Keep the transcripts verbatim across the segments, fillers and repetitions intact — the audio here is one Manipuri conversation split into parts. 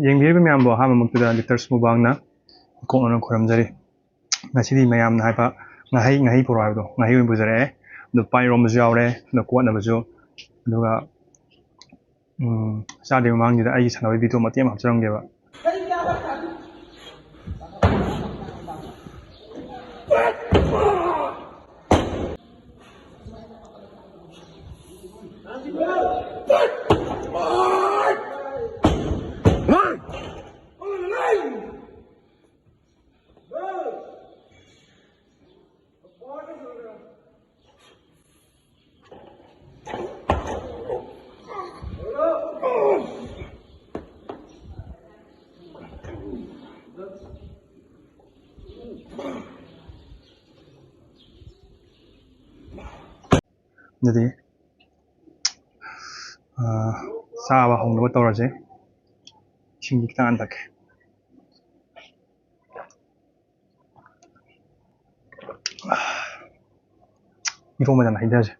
ꯌꯦꯡꯕꯤꯔꯤꯕ ꯃꯌꯥꯝꯕꯨ ꯑꯍꯥꯟꯕꯃꯛꯇꯗ ꯂꯤꯇꯔꯁ ꯃꯨꯕꯥꯡꯅ ꯏꯀꯣꯛ ꯅꯣꯟꯅ ꯈꯨꯔꯨꯝꯖꯔꯤ꯫ ꯉꯁꯤꯗꯤ ꯃꯌꯥꯝꯅ ꯍꯥꯏꯕ ꯉꯥꯍꯩ, ꯉꯥꯍꯩ ꯄꯨꯔꯛꯑꯣ ꯍꯥꯏꯕꯗꯣ, ꯉꯥꯍꯩ ꯑꯣꯏꯅ ꯄꯨꯖꯔꯛꯑꯦ꯫ ꯑꯗꯣ ꯄꯥꯟ ꯏꯔꯣꯝꯕꯁꯨ ꯌꯥꯎꯔꯦ, ꯑꯗꯣ ꯀꯣꯠꯅꯕꯁꯨ, ꯑꯗꯨꯒ, ꯎꯝ, ꯆꯥꯗ꯭ꯔꯤꯉꯩ ꯃꯃꯥꯡꯁꯤꯗ ꯑꯩꯒꯤ ꯁꯥꯟꯅꯕꯒꯤ ꯚꯤꯗꯤꯑꯣ ꯃꯇꯦꯛ ꯑꯃ ꯍꯥꯞꯆꯔꯝꯒꯦꯕ꯫ ꯑꯗꯨꯗꯤ, ꯑꯥ, ꯆꯥꯕ ꯍꯧꯅꯕ ꯇꯧꯔꯁꯦ꯫ ꯏꯁꯤꯡꯗꯤ ꯈꯤꯇꯪ ꯍꯥꯟꯅ ꯊꯛꯀꯦ꯫ ꯏꯔꯣꯝꯕ ꯌꯥꯝ ꯍꯩꯅꯗꯦ꯫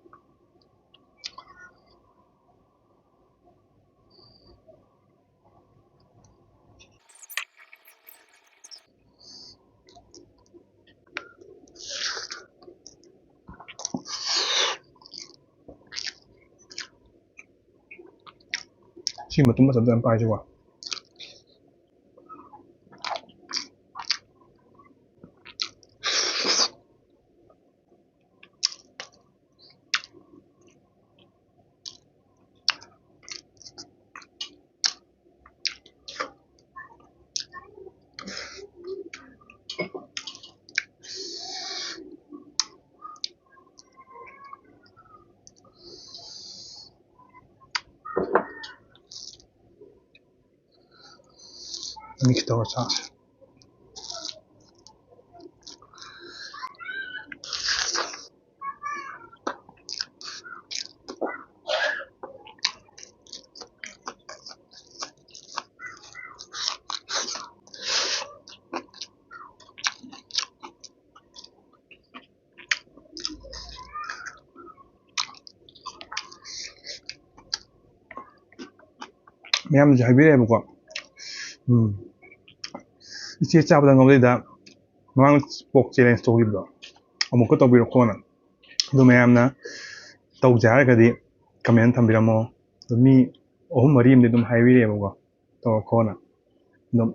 ꯁꯤ ꯃꯇꯨꯝ ꯃꯆꯥ ꯃꯆꯥ ꯌꯥꯝ ꯄꯥꯏꯁꯤꯀꯣ꯫ Mix ꯇꯧꯔ ꯆꯥꯁꯦ꯫ ꯃꯌꯥꯝꯅꯁꯨ ꯍꯥꯏꯕꯤꯔꯛꯑꯦꯕꯀꯣ, ꯎꯝ꯫ ꯏꯆꯦ ꯆꯥꯕꯗ ꯉꯥꯎꯖꯩꯗ ꯃꯃꯥꯡ ꯄꯣꯛ ꯆꯦꯂꯦꯟꯖ ꯇꯧꯈꯤꯕꯗꯣ ꯑꯃꯨꯛꯀ ꯇꯧꯕꯤꯔꯛꯈꯣꯅ꯫ ꯑꯗꯨ ꯃꯌꯥꯝꯅ ꯇꯧꯖꯦ ꯍꯥꯏꯔꯒꯗꯤ ꯀꯃꯦꯟ ꯊꯝꯕꯤꯔꯝꯃꯣ꯫ ꯑꯗꯨ ꯃꯤ ꯑꯍꯨꯝ ꯃꯔꯤ ꯑꯃꯗꯤ ꯑꯗꯨꯝ ꯍꯥꯏꯕꯤꯔꯛꯑꯦꯕꯀꯣ, ꯇꯧꯔꯛꯈꯣꯅ꯫ ꯑꯗꯨꯝ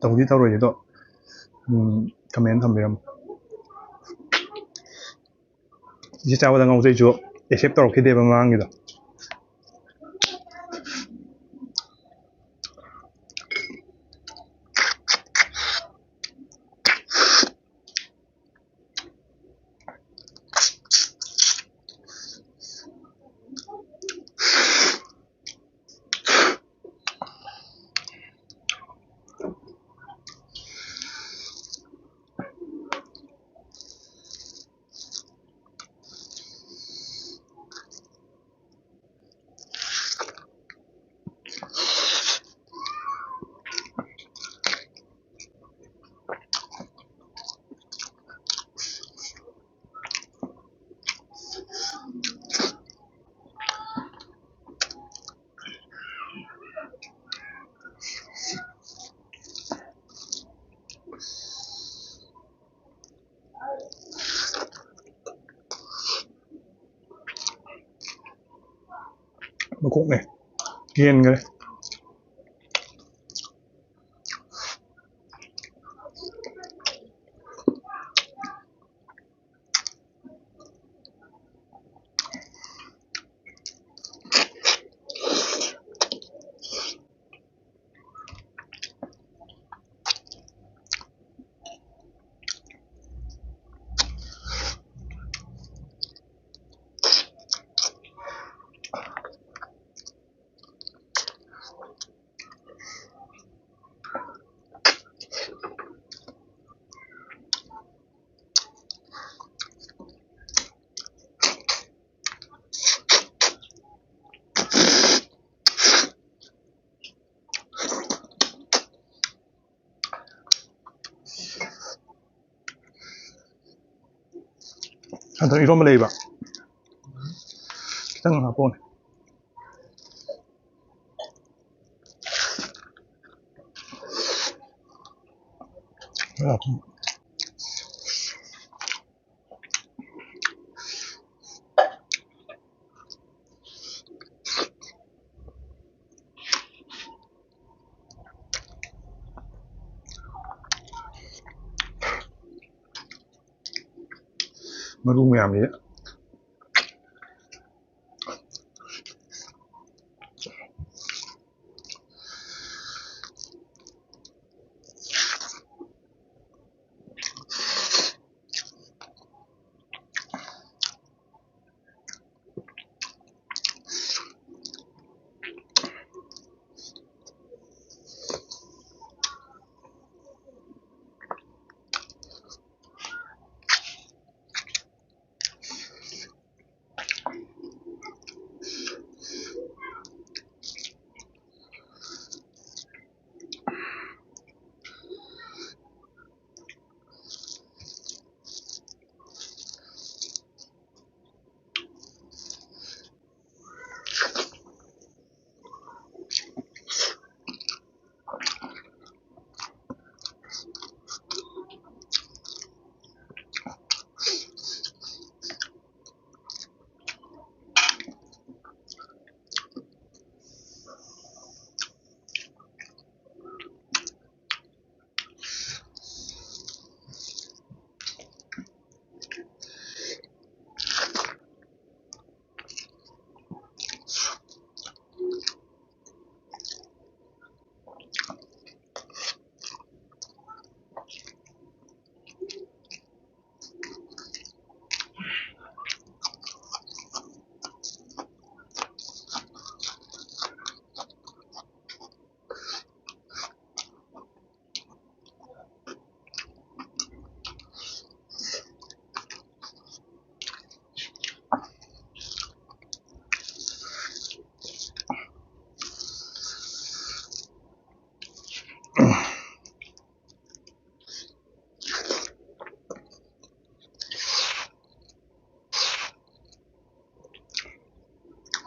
ꯇꯧꯗꯤ ꯇꯧꯔꯣꯏꯗꯤ ꯑꯗꯣ, ꯎꯝ, ꯀꯃꯦꯟ ꯊꯝꯕꯤꯔꯝꯃꯣ꯫ ꯏꯆꯦ ꯆꯥꯕꯗ ꯉꯥꯎꯖꯩꯁꯨ ꯑꯦꯛꯁꯦꯞ ꯇꯧꯔꯛꯈꯤꯗꯦꯕ ꯃꯃꯥꯡꯒꯤꯗꯣ꯫ ꯃꯀꯣꯛꯅꯦ꯫ ꯀꯦꯟꯈ꯭ꯔꯦ꯫ ꯑꯗꯣ ꯏꯔꯣꯝꯕ ꯂꯩꯕ ꯈꯤꯇꯪ ꯍꯥꯞꯄꯛꯑꯣꯅꯦ꯫ ꯃꯔꯨ ꯃꯌꯥꯝꯁꯦ꯫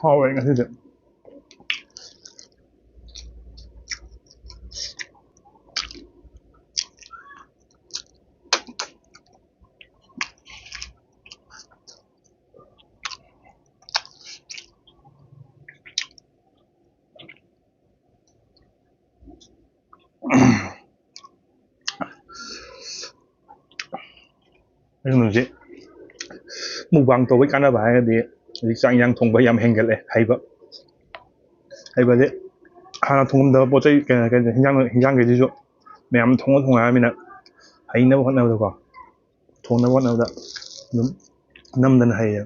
ꯍꯥꯎꯋꯦ ꯉꯁꯤꯗꯤ꯫ ꯀꯩꯅꯣꯁꯦ, ꯃꯨꯛꯕꯥꯡ ꯇꯧꯕꯩ ꯀꯥꯟꯅꯕ ꯍꯥꯏꯔꯒꯗꯤ ꯍꯧꯖꯤꯛ ꯆꯥꯛ ꯏꯟꯖꯥꯡ ꯊꯣꯡꯕ ꯌꯥꯝ ꯍꯦꯟꯒꯠꯂꯦ ꯍꯩꯕ꯫ ꯍꯩꯕꯁꯦ ꯍꯥꯟꯅ ꯊꯣꯡꯉꯝꯗꯕ ꯄꯣꯠ ꯆꯩ, ꯀꯩꯅꯣ, ꯀꯩꯅꯣ, ꯍꯤꯟꯖꯥꯡ, ꯍꯤꯟꯖꯥꯡꯈꯩꯁꯤꯁꯨ ꯃꯌꯥꯝ ꯊꯣꯡꯉ ꯊꯣꯡꯉꯛꯑꯃꯤꯅ ꯍꯩꯅꯕ ꯍꯣꯠꯅꯕꯗꯀꯣ, ꯊꯣꯡꯅꯕ ꯍꯣꯠꯅꯕꯗ ꯑꯗꯨꯝ ꯅꯝꯗꯅ ꯍꯩꯌꯦ꯫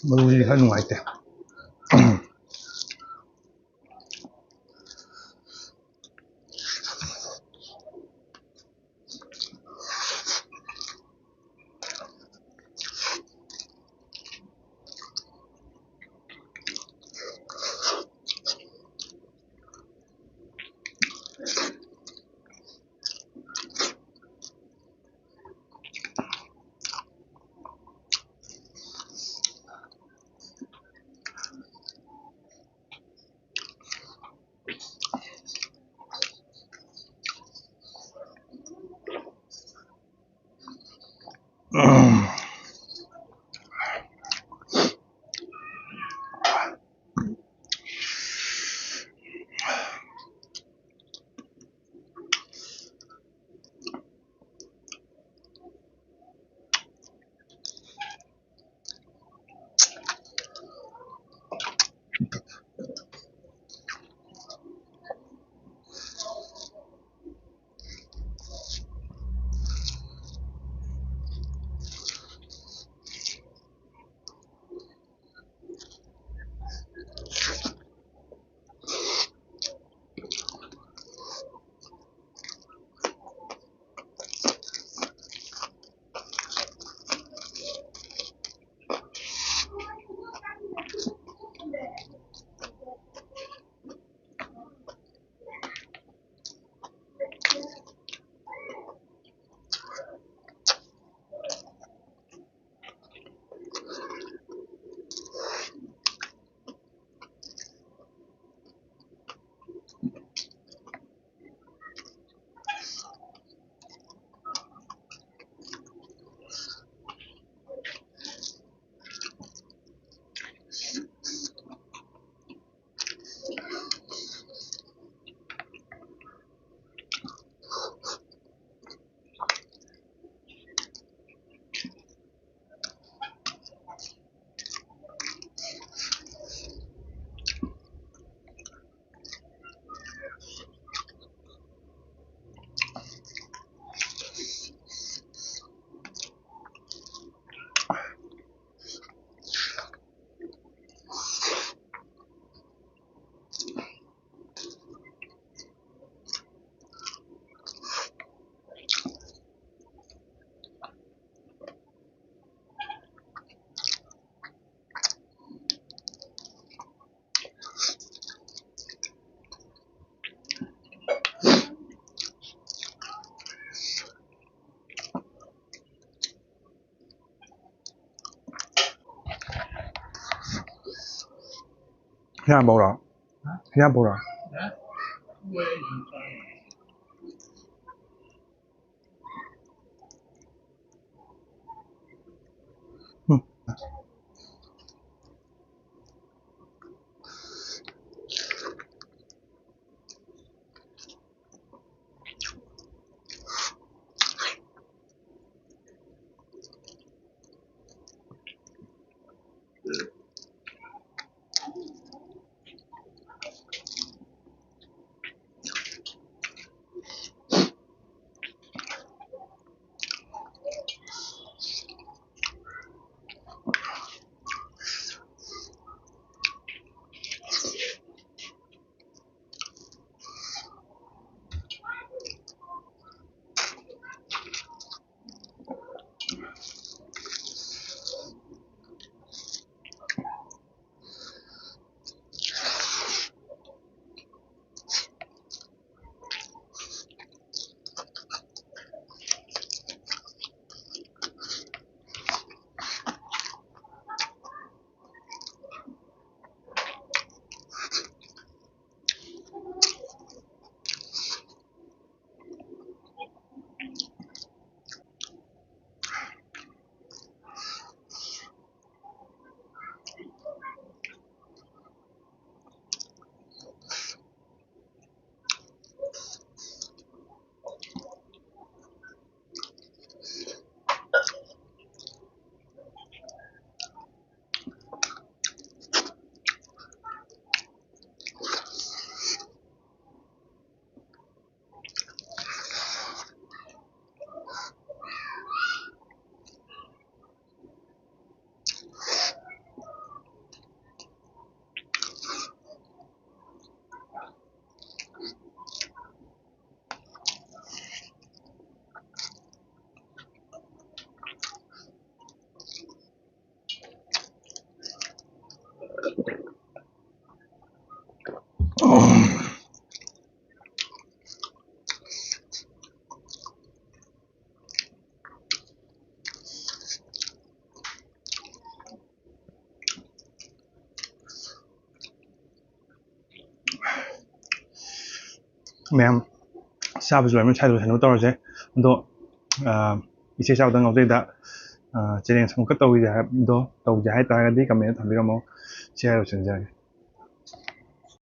ꯃꯔꯨꯁꯤꯗꯤ ꯈꯔ ꯅꯨꯡꯉꯥꯏꯇꯦ꯫ ꯍꯤꯌꯥꯡꯕꯧꯔꯣ? ꯍꯤꯌꯥꯡꯕꯧꯔꯣ? ꯎꯝ꯫ ꯃꯌꯥꯝ ꯆꯥꯕꯁꯨ ꯂꯣꯏꯅꯃꯛ ꯁ꯭ꯋꯥꯏꯗ ꯂꯣꯏꯁꯤꯟꯅꯕ ꯇꯧꯔꯁꯦ꯫ ꯑꯗꯣ ꯏꯆꯦ ꯆꯥꯕꯗ ꯉꯥꯎꯖꯩꯗ ꯆꯦꯂꯦꯟꯖ ꯑꯃꯨꯛꯀ ꯇꯧꯁꯦ ꯍꯥꯏꯕꯗꯣ, ꯇꯧꯁꯦ ꯍꯥꯏꯇꯥꯔꯒꯗꯤ ꯀꯃꯦꯟ ꯊꯝꯕꯤꯔꯝꯃꯣ꯫ ꯁꯤ ꯍꯥꯏꯔ ꯂꯣꯏꯁꯤꯟꯖꯔꯒꯦ꯫